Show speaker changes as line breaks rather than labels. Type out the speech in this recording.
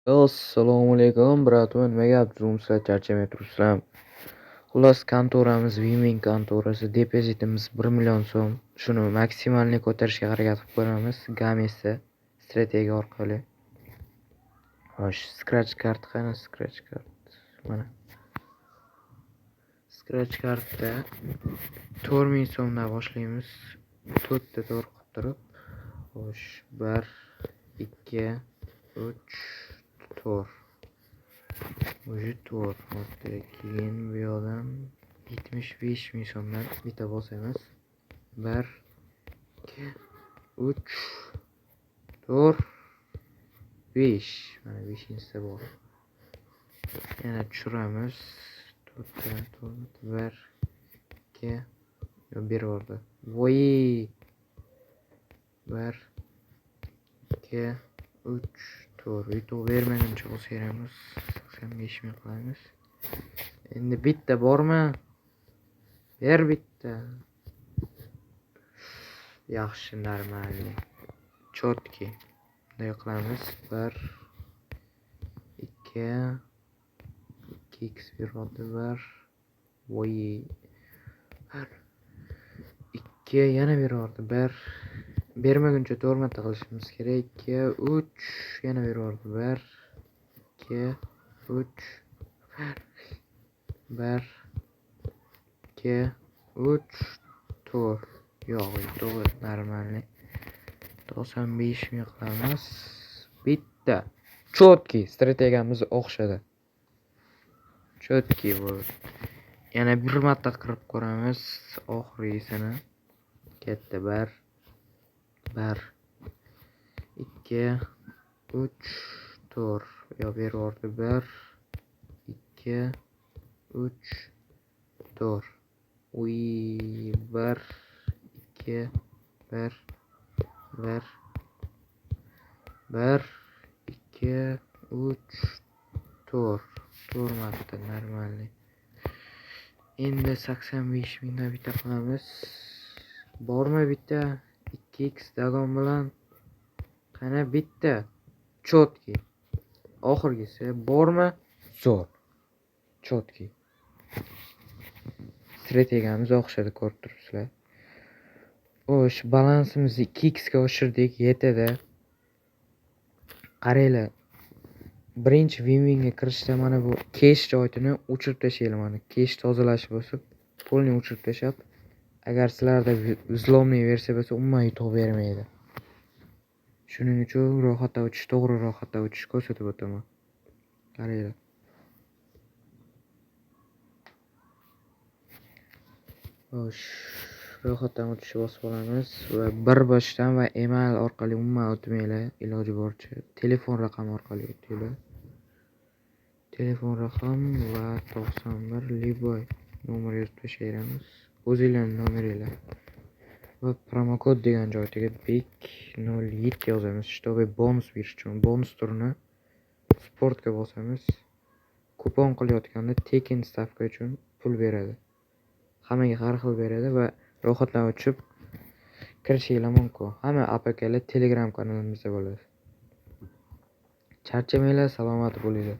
Assalomu alaykum, братва, nima gap? Zoomsizlar, charchamay turibsizlarmi? Xullas, kontoramiz Win-Win kontorasi, depozitimiz 1 million so'm. Shuni maksimalni ko'tarishga harakat qilib ko'ramiz Gamesda strategiya orqali. Xo'sh, scratch card qani, scratch card? Mana. Scratch cardda 4000 so'mdan boshlaymiz. 4 ta 4 qilib turib. Xo'sh, 1 2 3 4. Уже 4 marta. Keyin bu yoqdan 75 ming so'mdan bitta bosamiz. 1 2 3 4 5. Mana 5-inchisi bor. Yana tushiramiz. 4 ta 4 1 2 yo berib yubordi. Voy! 1 2 3 4. Yutuq bermaguncha bosaveramiz. 85 ming qilamiz. Endi bitta bormi? Ber bitta. Yaxshi, нормальный. Чёткий. Bunday qilamiz. 1 2 2x beryapti. 1 voy 1 2 yana beryapti. 1 bermaguncha 4 marta qilishimiz kerak. 2 3 yana beryapti. 1 2 3 1 2 3 4. Yo'q, to'g'ri, нормальный. 95 ming qilamiz. Bitta. Чёткий strategiyamiz o'xshadi. Чёткий bo'ldi. Yana bir marta qirib ko'ramiz oxirgisini. Katta 1 1 2 3 4. Yo berib yubordi. 1 2 3 4. Uy 1 2 1 1 1 2 3 4. 4 marta нормальный. Endi 85 mingdan bitta qilamiz. Bormi bitta? 2x догон bilan. Qani bitta. Чёткий. Oxirgisi bormi? Zo'r. Чёткий. Strategiyamiz o'xshadi, ko'rib turibsizlar. Xo'sh, balansimizni 2x ga oshirdik, yetadi. Qaranglar. Birinchi win-winga kirishda mana bu cash joyini o'chirib tashlanglar mana. Cash tozalash bosib, pulni o'chirib tashlab, agar sizlarda взломный versiya bo'lsa, umuman yutuq bermaydi. Shuning uchun ro'yxatdan o'tish, to'g'ri ro'yxatdan o'tish ko'rsatib o'taman. Qaranglar. Xo'sh, ro'yxatdan o'tishni bosib olamiz va bir boshdan va email orqali umuman o'tmanglar, iloji boricha telefon raqami orqali o'tinglar. Telefon raqam va 91 любой nomer yozib tashlaymiz. O'zinglarning nomeringlar. Va promokod degan joyga bek 07 yozamiz, чтобы bonus berish uchun. Bonus turini sportga bosamiz. Kupon qilayotganda tekin stavka uchun pul beradi. Hammaga har xil beradi va ro'yxatdan o'tib kirishinglar mumkin. Hamma APKlar Telegram kanalimizda bo'ladi. Charchamanglar, salomat bo'linglar.